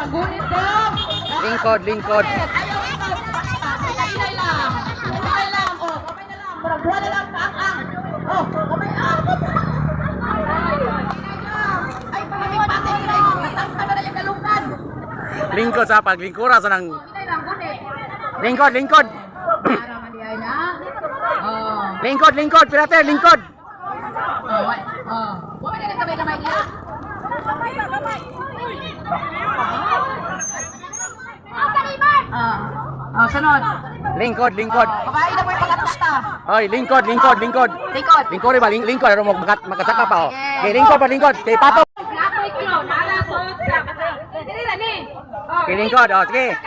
Paggunit dong. Lingkod, lingkod. Ayaw ikaw. Hinay lang. Hinay lang. Oh, kamay na lang. Murag duha na lang kaang-ang. Oh, kamay. Ah, ay, palamig pati. Hinay. Natangka na na yung galungan. Lingkod sa paglingkura sa nang Hinay lang, gunit. lingkod, lingkod. Para man di ay na. Oh. Lingkod, lingkod, pirate, lingkod. Oh, oh. Wa man na kamay-kamay niya. Ah. Oh, sunod. Lingkod, lingkod. Babae na po yung pangatlata. Hoy, lingkod, lingkod, lingkod. Likod. Lingkod ba? Lingkod aron mo makasaka pa oh. Okay, lingkod pa, lingkod. Kay pato. Okay, lingkod. Oh, sige.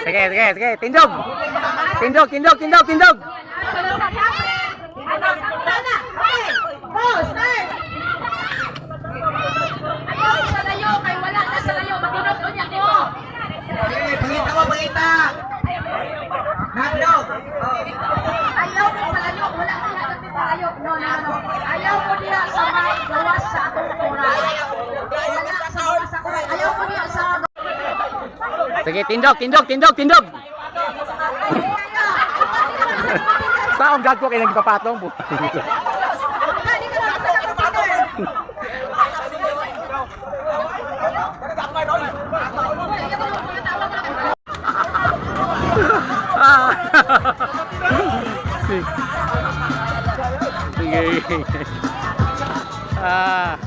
Sige, sige, sige. Tindog. Tindog, tindog, tindog, tindog. Go, start! Ayaw sa layo, kay wala na sa layo. Magunod unya ko. Eh, pangita mo, pangita! Nandog! Ayaw ko sa layo, wala na natin tayo. No, no, no. Ayaw ko diha sa may gawas sa atong kuray. Wala sa gawas sa kuray. Ayaw ko diha sa Sige, tindog, tindog, tindog, tindog. Saong gagko kay nagpapatong. Ah. Sige. Sige. Ah.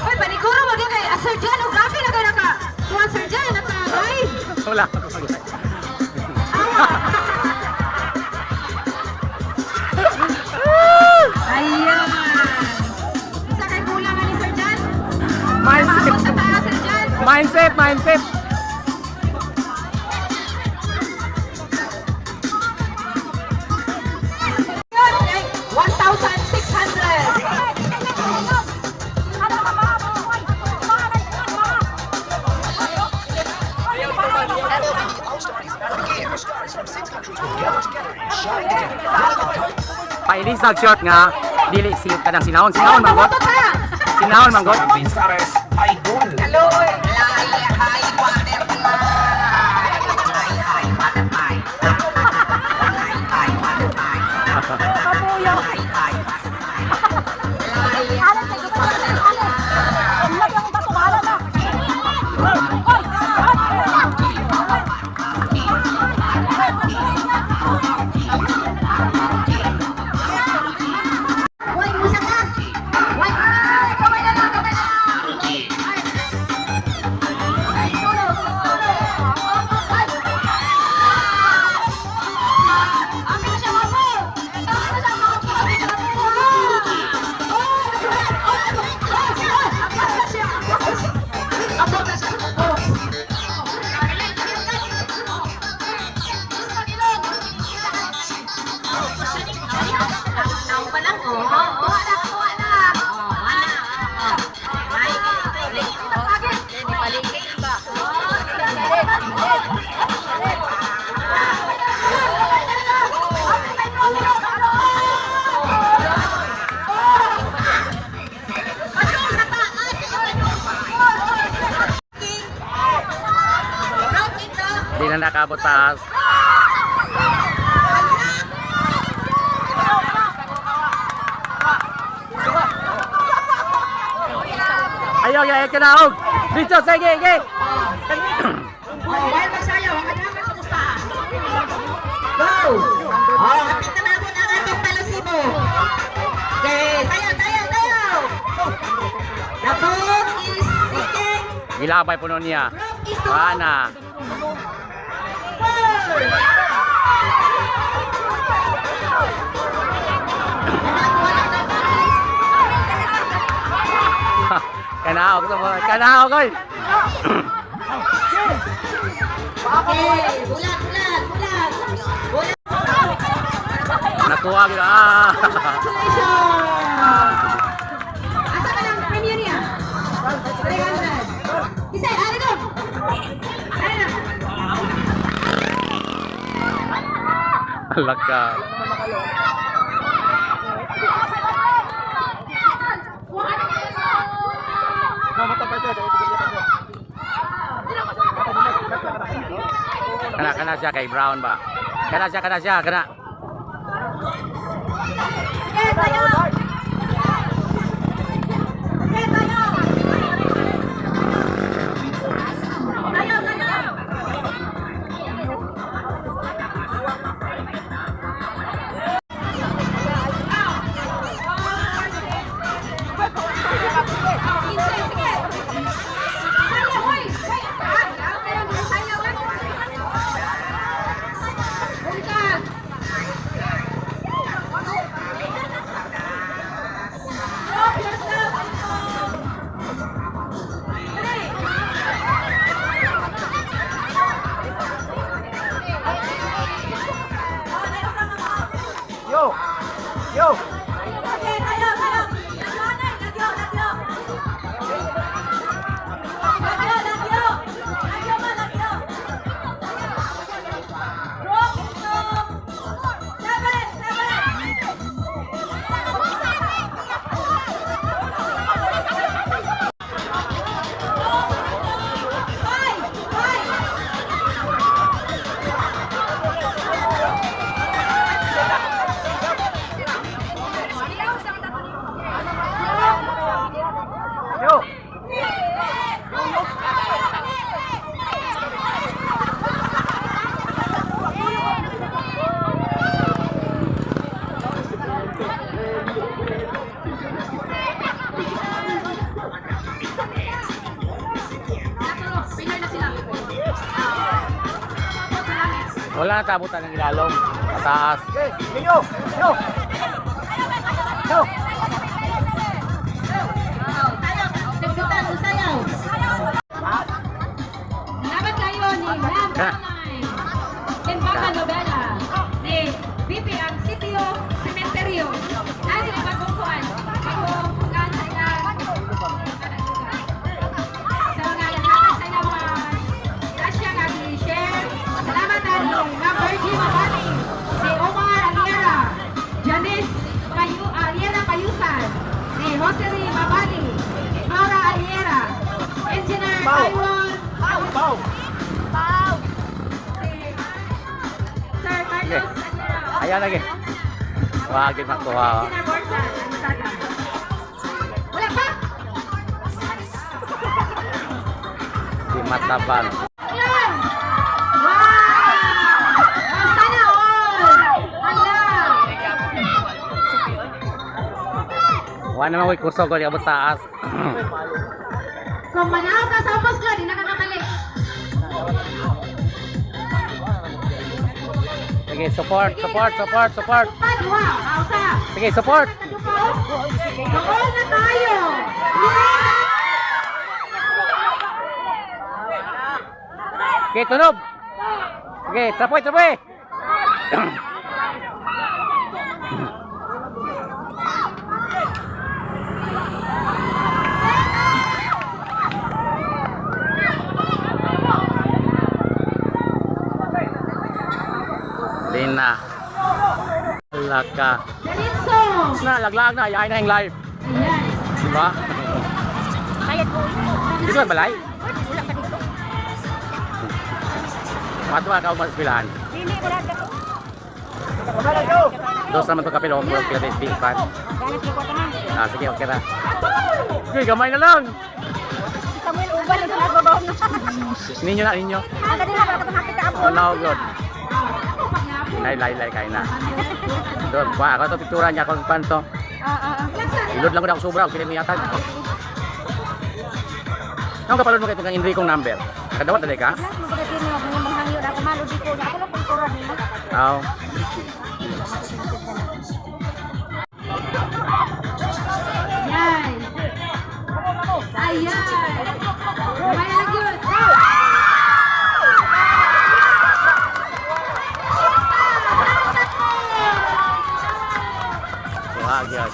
Hoy, paniguro mo gyud kay Sir Jan, og grabe na kay naka. Kuha Sir Jan naka live. Wala ako mag- Ayan. Isa kay kulang ni Sir Jan. Mindset. Maabot sa taas, Sir Jan. Mindset, mindset. Yun, ay, 1,600. Pailisag shot nga dili si kanang sinahon, sinahon manggot. Sinahon manggot. Pinsares, idol! Hello! Hi, butterfly! Hi, butterfly! Hi, butterfly! Hi, hi, Hoy, musa ka. Hoy, ay, kamay na lang, kamay na lang. Ay. Ay, tulog, tulog. Ay. Ah, akin na siya, mamo. Akin na siya, mamo. Akin na siya, mamo. Oh, oh, oh, oh, abot na siya. Abot na siya. Oh. Tao pa lang, oh. Kuha na, kuha na. Oh, wala. Ay, Di na nakabot taas. Ayaw, ayaw, kinaog. Dito, sige, sige. Oh, while magsayaw, ang kanyang sa mustahan. Go! Oh, hapit na mabot ang atong palusibo. Okay, tayo, tayo, tayo! The boat is sinking. Gilabay puno niya. Rope is to Ana. Forward! Anak, wala na guys. Kanaog sa mga kanaog oy. Okay, bulat, bulat, bulat. Bulat. Nakuha gyud ah. Congratulations! Asa ka lang premier niya? 300. Isay, ari ko. Alak ka. Kana kana siya kay Brown ba? Kana siya, kana siya, kana. Sige, tayo! Sige, tayo! Tayo, tayo! Sige. Sayaw, hoy! Hoy, sayaw, Bungka. Drop yourself into three. Yo! Yo! Sige, tayo, tayo! Lagyo na, lagyo, lagyo! Lagyo, lagyo! Lagyo ba, lagyo? Drop into seven, seven. Five! Five! Yo! Winner na sila. Wala na tabutan ng ilalom. Mataas. Okay, yo! Yo! Yo! Tayo, nagsutan, sayaw! Salamat kayo ni Ma'am Caroline Limbaga Novela ni VP ang Sitio Cementerio. Ay, sila bagong kuan. Bagong kuan sa ila. Sa mga lahat sa ila mga grasya nga i-share. Salamat ani Ma'am Virgie Mabani, si Omar Aliera, Janice Payu, Aliera Payusan, ni Jose Mabani, Nora Aliera, Engineer Pao. Tyrone Pau! Sir Carlos Aguirre. Ayan lagi. Wag gid makuha. Engineer Borsa, Gonzaga. Wala pa? Di mataban. Ilan? Wow! Oh, sana all! Hala! Wala naman ko'y kurso ko di abot taas. Kung manaw ka sa ubos ko, di na ka kabalik. Sige, support, support, support, support. Pa, duha. Hausa. Sige, support. Doon na tayo! Yeah! Okay, tunob. Sige, trapoy, trapoy. Lina. Laka. Diretso! Na, laglag na. Yain na yung live. Ayan. Diba? Dito ba balay? Matwa ka umas bilahan. Dos naman to kapil, oh, murag pila tayo speaker. Ah, sige, okay ra. Sige, gamay na lang. Samuel Uban ang nagbabaw na. Ninyo na, ninyo. Ang dali na para makita ako. Ano, God. Lay, lay, lay, kain na. Doon, pa, ako to pictura niya, kung pan to. Ilod lang ko na ako sobra, kaya may yatag. Anong kapalod mo kay itong Enricong number? Kadawat dali ka? Mas magagin mo mga manghangyo na kumalo di ko. Ako lang kultura nimo. Oo. Ayan. Ayan. Gamay na lang yun. Wag yun.